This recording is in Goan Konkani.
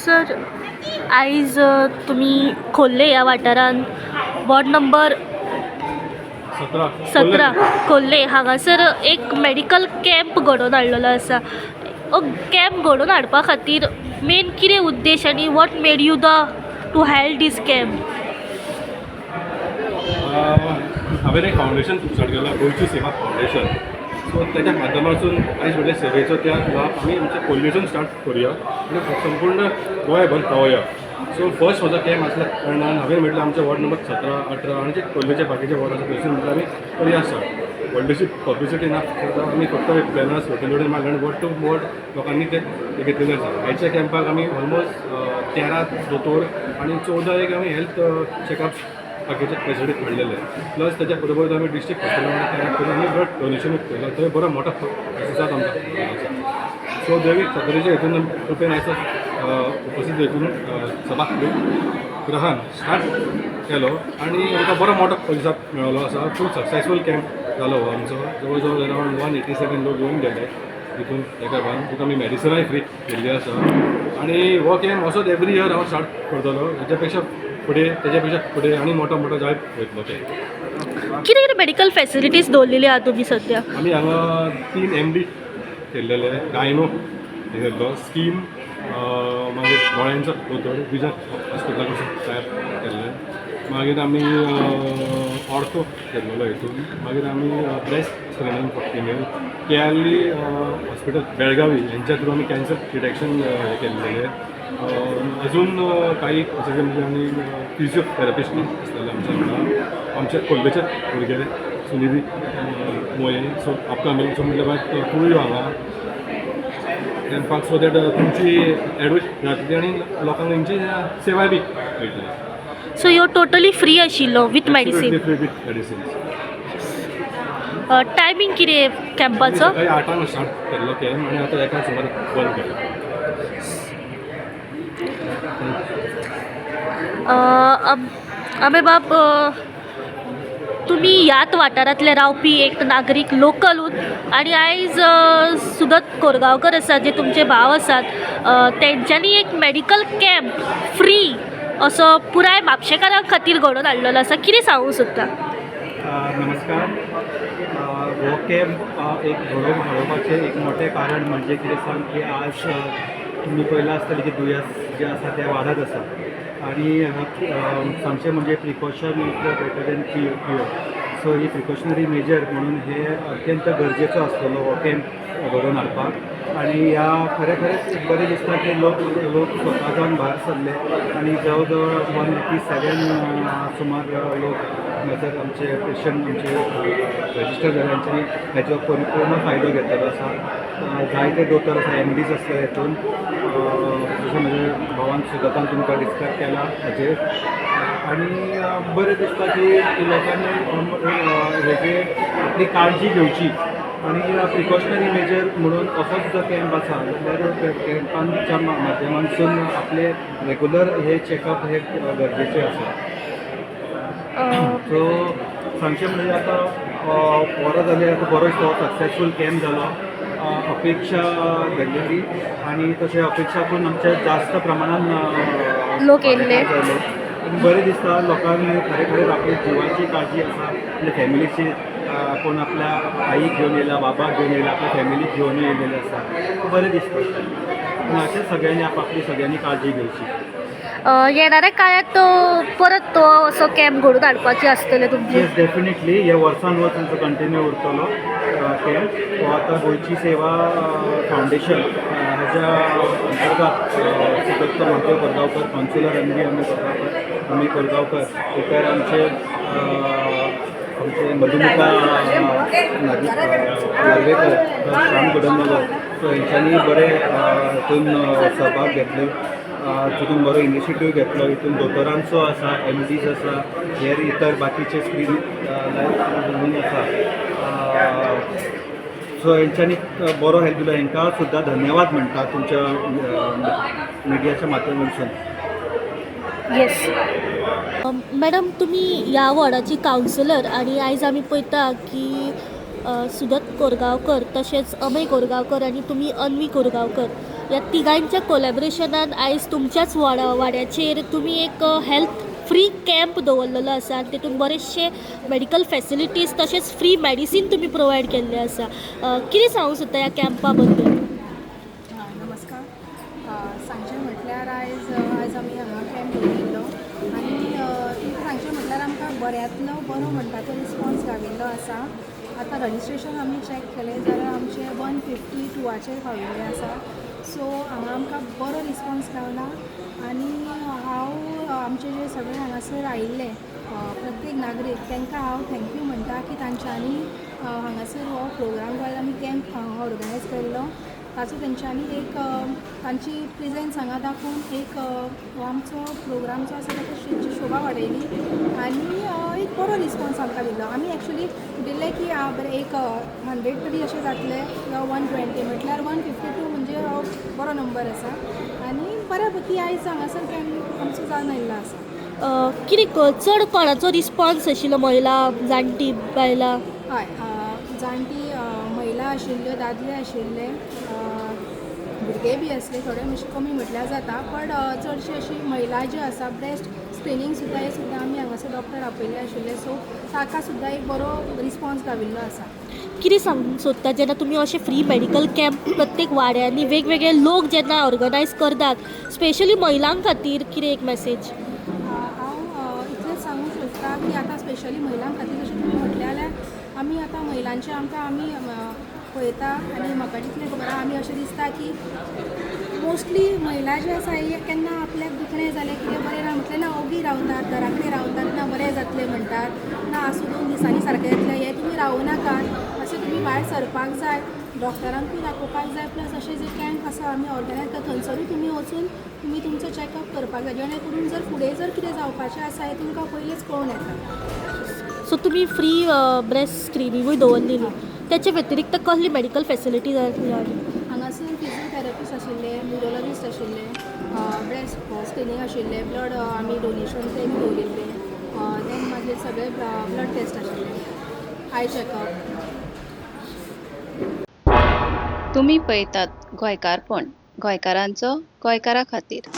सर, आयज तुमी खोर्ले ह्या वाठारांत वॉर्ड नंबर 17. 17 खोर्ले हांगासर एक मेडिकल कॅम्प घडोवन हाडलेलो आसा. हो कॅम्प घडोवन हाडपा खातीर मेन कितें उद्देश आनी what made you the to hold this camp? हांवें एक फावंडेशन स्टार्ट केलां, गोंयची सेवा फावंडेशन. सो तेच्या माध्यमातून आयज म्हणल्यार सेवेचो त्या लाभ आमी आमच्या खोर्लेसून स्टार्ट करुया आनी संपूर्ण गोंयभर पावोया. सो फर्स्ट म्हजो कॅम्प आसल्या कारणान हांवें म्हटलें, आमचे वॉर्ड नंबर 17, 18 आनी जे खोर्लेचे बाकीचे वॉर्ड आसा थंयसून म्हटल्यार आमी करुया स्टार्ट. व्हडलीशी पब्लिसिटी ना करता आमी फक्त एक बॅनर्स वटेन वटेन मारले आनी वॉर्ड टू वॉर्ड लोकांनी ते घेतलेले आसा. आयच्या कॅम्पाक आमी ऑलमोस्ट 13 दोतोर आनी 14 एक आमी हेल्थ चॅकअप बाकीचे फॅसिलिटीज हाडलेले. प्लस त्याच्या बरोबर आमी डिस्ट्रिक्ट हॉस्पिटलान तयार करून आमी ब्लड डोनेशनूय केलां. थंय बरो मोठो प्रतिसाद आमकां. सो देवी सत्तरीच्या हितून कृपेन आयज उपस्थित हितून सभागृहान स्टार्ट केलो आनी आमकां बरो मोठो प्रतिसाद मेळ्ळो आसा. खूब सक्सेसफूल कॅम्प जालो हो आमचो. जवळ जवळ अरावंड 187 लोक येवन गेले हितून. एका तुका आमी मेडिसिनाय फ्री केल्ली आसा आनी हो कॅम्प असोच एवरी इयर हांव स्टार्ट करतलो. हेच्या पेक्षा फुडें, तेच्या पेक्षा फुडें आनी मोठो मोठो जायत वयतलो कॅम्प. कितें कितें मेडिकल फॅसिलिटीज दवरलेली आहा तुमी सद्या? आमी हांगा तीन एमडी केल्लेले, गायनो केल्लो, स्कीन, मागीर दोळ्यांचो दोतोर विजन हॉस्पिटला कडसून तयार केल्ले. मागीर आमी ऑर्थो केल्लेलो हितून. मागीर आमी breast screening for female, KLE hospital Belagavi हेंच्या थ्रू आमी कॅन्सर डिटेक्शन हे केल्लेले. अजून काही अशें म्हणजे आमी फिजियोथेरपिस्ट आसलेले आमच्या वांगडा, आमच्या खोर्लेचे भुरगे सुनिधी मोये. So upcoming. सो म्हटलें, बाय, तूं यो हांगा कॅम्पाक, सो that तुमची एडवायस जातली आनी लोकांक तेंची सेवाय बी मेळटली. सो ह्यो टोटली फ्री आशिल्लो with medicine? Free with medicines. Timing कितें कॅम्पाचो? सकाळी 8 स्टार्ट केल्लो कॅम्प आनी आतां 1 सुमार बंद केलो. अमे बाब, तुमी ह्याच वाठारांतले रावपी एक नागरीक, लोकलूच, आनी आयज सुदत्त कोरगांवकर आसा, जे तुमचे भाव आसात, तेंच्यांनी एक मेडिकल कॅम्प फ्री असो पुराय म्हापशेकारां खातीर घडोवन हाडलेलो आसा. कितें सांगूंक सोदता? नमस्कार. हो कॅम्प एक घडोवन हाडपाचें एक मोठें कारण म्हणजे कितें सांग की आज तुमी पळयलां आसतलें की दुयेंस जें आसा तें वाडत आसा आनी हांगा सांगचें म्हणजे precaution is better than cure. So he precautionary major म्हणून हे अत्यंत गरजेचो आसलेलो हो कॅम्प घडोवन हाडपाक. आनी ह्या खरें खरेंच एक बरें दिसता की लोक लोक स्वता जावन भायर सरले आनी जवळ जवळ 187 सुमार लोक हांगासर आमचे पेशंट आमचे रजिस्टर जाले. हांच्यांनी हेचो परिपूर्ण फायदो घेतलेलो आसा. जायते दोतोर आसा, एमडीज आसले हेतून, जशें म्हजे भावान सुदत्तान तुमकां डिस्क्रायब केला हाजेर. आनी बरें दिसता की लोकांनी हेजेर आपली काळजी घेवची आनी प्रिकॉशनरी मेजर म्हणून असोच जो कॅम्प आसा जाल्यार कॅम्पांच्या माध्यमांतसून आपले रेगुलर हे चॅकअप हे गरजेचे आसा. सो सांगचें म्हणजे आतां बरो जालें, आतां बरो दिसता, सक्सेसफूल कॅम्प जालो. अपेक्षा धरलेली आनी तशें अपेक्षा करून आमचे जास्त प्रमाणान लोक येयल्ले. जाले आनी बरें दिसता. लोकांनी खरें खरेंच आपली जिवाची काळजी आसा, आपल्या फॅमिलीची, कोण आपल्या आईक घेवन येयला, बाबाक घेवन येयला, आपल्या फॅमिलीक घेवन येयलेले आसा. बरें दिसता आनी अशें सगळ्यांनी आपआपली सगळ्यांनी काळजी घेवची. येणाऱ्या काळात तो परत तो असो कॅम्प घडोवन हाडपाचे आसतले तुमचे? येस, डेफिनेटली. हे वर्सान वर्स आमचो कंटिन्यू उरतलो कॅम्प हो. आतां गोंयची सेवा फावंडेशन हाज्या अंतर्गत Sudatt Mahadev Korgaonkar, councillor M D Ami Korgaonkar, Ami Korgaonkar, इतर आमचे आमचे मधुमिता नार्वेकर, श्याम गोडनगर, सो हेंच्यांनी बरें हितून सहभाग घेतले, तितून बरो इनिशिएटीव घेतलो. हितून दोतोरांचो आसा, एमडीज आसा, हेर इतर बाकीचे स्क्रीन लायक आसा. सो हेंच्यांनी बरो हेल्प दिलो. हेंकां सुद्दां धन्यवाद म्हणटा तुमच्या मिडियाच्या माध्यमांतसून. येस मॅडम, तुमी ह्या वॉर्डाची कावन्सिलर आनी आयज आमी पळयता की सुदत्त कोरगांवकर तशेंच अमय कोरगांवकर आनी तुमी अन्वी कोरगांवकर ह्या तिगांयच्या कोलॅबरेशनान आयज तुमच्याच वाड्याचेर तुमी एक हेल्थ फ्री कँप दवरलेलो आसा आनी तितून बरेचशे मेडिकल फॅसिलिटीज तशेंच फ्री मॅडिसीन तुमी प्रोवायड केल्लें आसा. कितें सांगूंक सोदता ह्या कँपा बद्दल? नमस्कार. सांगचें म्हटल्यार आयज आमी हांगा कॅम्प दवरिल्लो आनी तुमकां सांगचें म्हटल्यार आमकां बऱ्यांतलो बरो म्हणटा तो रिस्पोन्स गाविल्लो आसा. आतां रजिस्ट्रेशन आमी चॅक केलें जाल्यार आमचें 152चेर पाविल्लें आसा. सो हांगा आमकां बरो रिस्पोन्स गावला आनी हांव आमचे जे सगळे हांगासर आयिल्ले प्रत्येक नागरीक तांकां हांव thank you म्हणटा की तांच्यांनी हांगासर हो प्रोग्राम आमी कॅम्प ऑर्गनायज केल्लो ताचो तेंच्यांनी एक तांची प्रेजन्स हांगा दाखोवन एक हो आमचो प्रोग्राम जो आसा ताका तेंची शोभा वाडयली आनी एक बरो रिस्पोन्स आमकां दिलो. आमी एक्चुली चितिल्लें की आं बरें एक 100 तरी अशें जातले किंवा 120, म्हटल्यार 152 म्हणजे हो बरो नंबर आसा आनी बऱ्या पैकी आयज हांगासर कॅम्प आमचो जावन आयिल्लो आसा. कितें चड कोणाचो रिस्पोन्स आशिल्लो, महिला, जाणटी, बायलां? हय, जाणटी महिला आशिल्ल्यो, दादले आशिल्ले, भुरगे बी आसले थोडे, मातशे कमी म्हटल्यार जाता, पण चडशी अशी महिला ज्यो आसा, ब्रेस्ट स्क्रिनींग सुद्दां हे सुद्दां आमी हांगासर डॉक्टर आपयल्ले आशिल्ले, सो ताका सुद्दां एक बरो रिस्पोन्स गाविल्लो आसा. कितें सांगूंक सोदता, जेन्ना तुमी अशे फ्री मेडिकल कॅम्प प्रत्येक वाड्यांनी वेगवेगळे लोक जेन्ना ऑर्गनायज करतात, स्पेशली महिलां खातीर कितें एक मॅसेज? हांव इतलेंच सांगूंक सोदता की आतां स्पेशली महिलां खातीर जशें तुमी म्हटलें जाल्यार आमी आतां महिलांचें आमकां आमी पळयता आनी म्हाका जितलें खबर आहा, आमी अशें दिसता की मोस्टली महिला ज्यो आसा हे केन्ना आपल्याक दुखणें जालें, कितें बरें ना म्हटलें ना, ओगी रावतात, घरा कडेन रावतात, ना बरें जातलें म्हणटात, ना आसूं, 2 दिसांनी सारकें जातलें. हें तुमी रावूं नाकात, अशें तुमी भायर सरपाक जाय, डॉक्टरांकूय दाखोवपाक जाय. प्लस अशें जे कॅम्प आसा आमी ऑर्गनायज करता, थंयसरूय तुमी वचून तुमी तुमचो चॅकअप करपाक जाय, जेणे करून जर फुडें जर कितें जावपाचें आसा हें तुमकां पयलींच कळून येता. सो तुमी फ्री ब्रेस्ट स्क्रिनिंगूय दवरलेली, त्याच्या व्यतिरिक्त कसली मेडिकल फॅसिलिटी जाय आसली? हांगासर फिजियोथेरपिस्ट आशिल्ले, न्युरोलॉजिस्ट आशिल्ले, ब्रेस्ट स्क्रिनींग आशिल्लें, ब्लड आमी डोनेशन ते दवरिल्लें, देन मागीर सगळे ब्लड टेस्ट आशिल्ले, आय चॅकअप. तुमी पळयतात गोंयकारपण, गोंयकारांचो गोंयकारा खातीर.